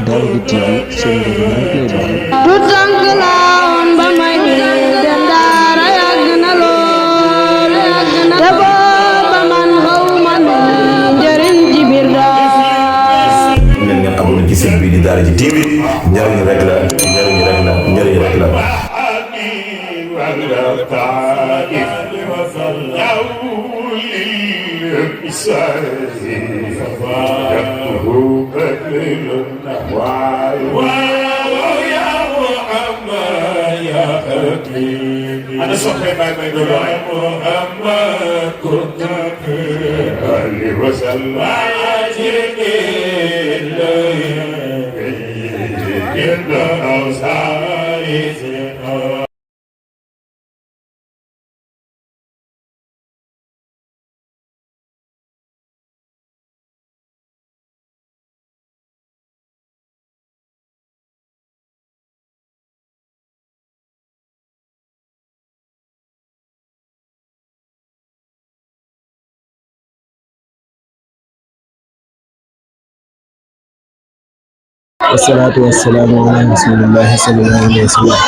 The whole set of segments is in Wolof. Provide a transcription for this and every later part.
Daara TV seen mbir rek lay doon. du tànk laawoon ba may dem daara yàgg na lool te booba man xaw ma nu njëriñ ci biir daara. ngeen abonné ci site bi di Daara J TV njëriñ rek la njëriñ rek la njëriñ rek la. أنا صحي ما يقول يا محمد كنت علي وسلم Wasalaatu wasalaamu ala rasulillahi sallallahu alayhi wa sallam.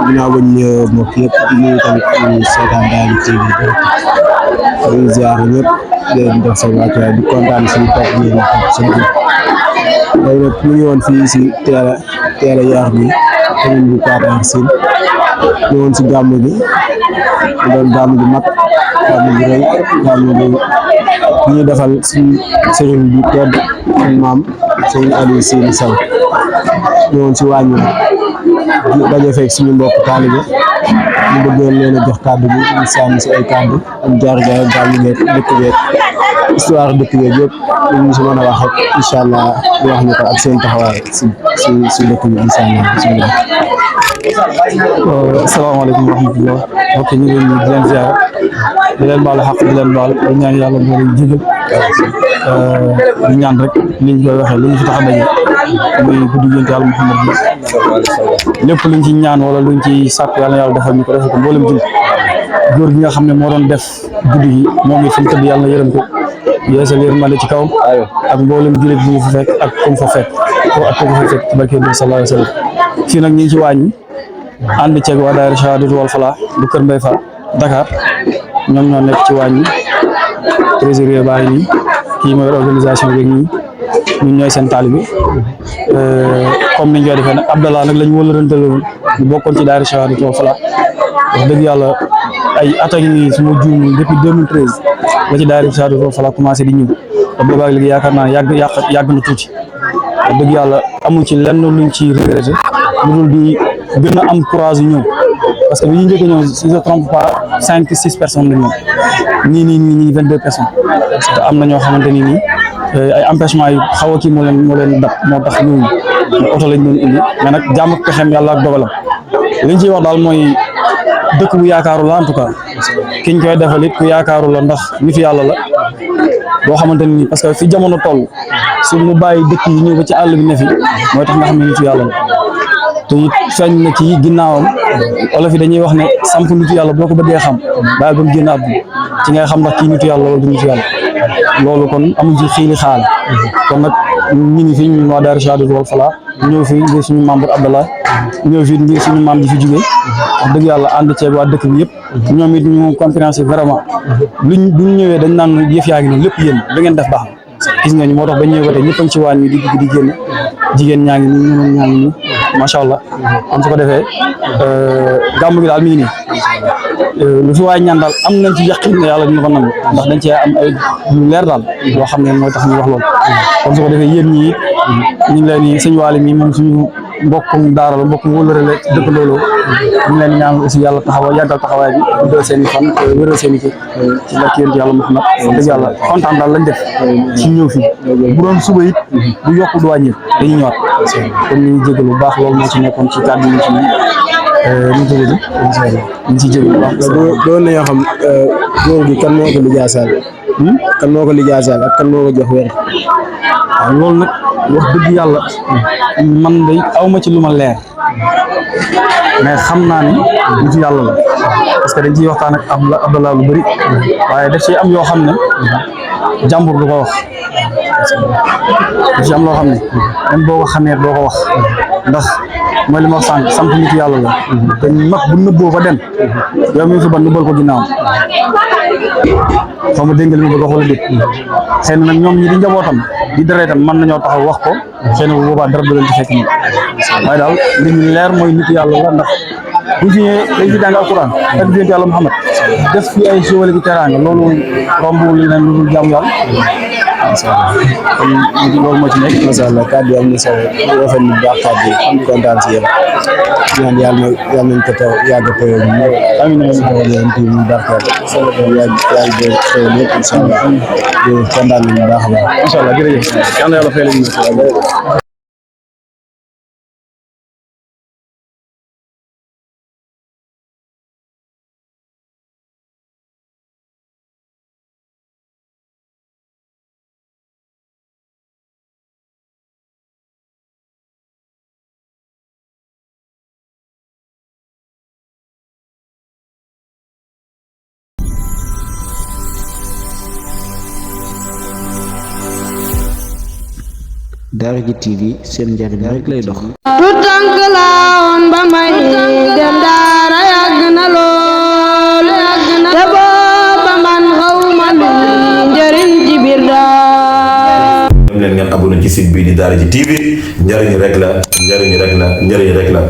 Ginnaaw ba ñu mbokk yëpp di nuyu tamit ñu seetaan Daara TV bi di ziar ñëpp di leen def seen wàccuwaay di kontaan si toog bi ñu toog seen biir. Tey nag ñu ngi woon fii si teel a yaar bi commune bu Paar Arsin ñu woon si gàmm gi mu doon gàmm gi mag gàmm gi rëy gàmm gi ñu defal suñu sëriñ bi tedd suñu maam sëriñ Aliou Seyni Sow ñëwoon si wàññi daje fekk suñu mbokk taalibe ñu bëggoon leen a jox kàddu bi ñu sànni si ay kàddu am jaar-jaar gàmm geeg dëkk beeg histoire dëkk beeg yëpp ñu si mën a wax ak incha allah ñu wax ñu ko ak seen taxawaay si dëkk bi incha allah bisimilah. Asalaamaaleykum wa rahmatulah mbokk ñu ngi leen di leen ziar di leen baalu xaq di leen baal di ñaan yàlla moo leen jégal di ñaan rek liñ koy waxee li ñu fi tax a daje muy guddi yonent yàlla Muhammad bi lépp luñ ci ñaan wala luñ ci sàkk yàlla yàlla defal ñu ko defal ko mboolem jul góor gi nga xam ne moo doon def guddi gi moom it fi mu tëdd yàlla yërëm ko yeesal yërmande ci kawam ak mboolem jullit bu mu fa fekk ak ku mu fa fekk ak ku mu fa fekk ci barke bi sallallahu alayhi wa sallam fii nag ñu ngi ci wàññi ànd ceeg waa daayira Shahadatul wal Falah bu Kër Mbaye Fall Dakar ñoom ñoo nekk ci wàññi trésorier baa ngi nii kii mooy organisation bi nii ñun ñooy seen taalibe comme niñ koy defee nag Abdallah nag lañ wëlërante woon ñu bokkoon ci daayira Shahadatul wal Falah wax dëgg yàlla ay at a ngi su ma juum depuis 2013 la ci daayira Shahadatul wal Falah commencé di ñëw te boobaag léegi yaakaar naa yàgg na tuuti wax dëgg yàlla amul ci lenn luñ ci regretté lu dul di gën a am courage yu ñëw parce que bi ñu njëkk a ñëw si je ne trompe pas 5-6 personnes la ñu ñii 22 personnes te am na ñoo xamante ni nii ay empêchement yu xaw a kii moo leen dab moo tax ñëwuñu oto lañ doon indi mais nag jàmm ak pexeem yàlla ak dogalam liñ ciy wax daal mooy dëkk bu yaakaaru la en tout cas kiñ koy defal it ku yaakaaru la ndax ni fi yàlla la boo xamante ni parce que fi jamono toll su mu bàyyi dëkk yi ñëw ba ci àll bi ne fi mooy tax nga xam ne nitu yàlla la te it feeñ na ci ginnaawam olof yi dañuy wax ne samp nitu yàlla boo ko bëggee xam bàyyi ba mu génn àdduna ci ngay xam ndax kii nitu yàlla wala du nitu yàlla loolu kon amuñ ci xiili xaal kon nag ñu ngi fi ñun waa daayira Shahadatul wal Falah ñëw fi ngir suñu membre Abdallah ñëw fi ngir suñu membre ji fi jógee wax dëgg yàlla ànd ceeg waa dëkk bi yëpp ñoom it ñu compréhensive vraiment buñ ñëwee dañ naan yëf yaa ngi noonu lépp yéen da ngeen def baax na gis nga moo tax ba ñëwee ba tey ñëpp a ngi ci waañ wi di dugg di génn jigéen ñaa ngi nii ñeneen ñaa ngi nii macha allah kon su ko defee gàmm gi daal mi ngi nii lu fi waay ñaan daal am nañ ci yaqin ne yàlla dina ko nangu ndax dañ cee am ay lu leer daal yoo xam ne mooy tax ñu wax loolu kon su ko defee yéen ñi ñu ngi leen di sëñ Waly mi moom suñu mbokkum daara la mbokkum wëllëre la dëkk loolu ñu ngi leen di ñaan aussi yàlla taxawa yàggal taxawaay bi guddal seen i fan wéral seen i kër ci barke yonent yàlla Muhammad dëgg yàlla kontaan daal lañ def ci ñëw fii bu doon suba it du yokk du wàññi dañuy ñëwaat kon ñu ngi jégalu bu baax loolu moo ci nekkoon ci kàddu yi ci ñu ci jégalu ñu ci jégalu bu baax doon nañoo xam góor gi kan moo ko lijaasaal kan moo ko lijaasal ak kan moo ko jox wér. waaw loolu nag wax dëgg yàlla man day awma ci lu ma leer mais xam naa ni nitu yàlla la parce que dañ ciy waxtaan ak Abdallah lu bëri waaye daf ci am yoo xam ne jàmbur du ko wax daf ci am loo xam ne même boo ko xamee doo ko wax ndax mooy li ma wax sànq sant nitu yàlla la te mag bu nëbboo ba dem yow mi fi ba nëbbal ko ginnaaw xaw ma dégg nga li ma bëgg a wax wala déet xëy na nag ñoom ñi di njabootam di deretam mën nañoo taxaw wax ko xëy na bu boobaa dara du leen ci fekk nii waaye daal li ñu leer mooy nitu yàlla la ndax bu ñu fi ñëwee dañ fi jàng alquran ak yonent yàlla Muhammad def fi ay xéwal ki teraanga loolu romb li leen lu dul jaamu yàlla kon loolu moo ci nekk. macha allah kàddu yi am na solo rafet na bu baax kàddu yi am kontaan si yéen ñaan yàlla nañ ko taw yàgg a tawal ñu amiin amiin mu barkeel yàlla de xew lépp incha allah kontaan nañ bu baax a baax incha allah jërëjëf yal na yàlla fay leen Daaraji TV seen njariñ rek lay dox. tu tànk laa woon ba may dem daara yàgg na lool te booba man xawma lu njëriñ ci biir daara. dem leen ngeen abonné ci site bi di Daaraji TV njariñ rek la njariñ rek la njariñ rek la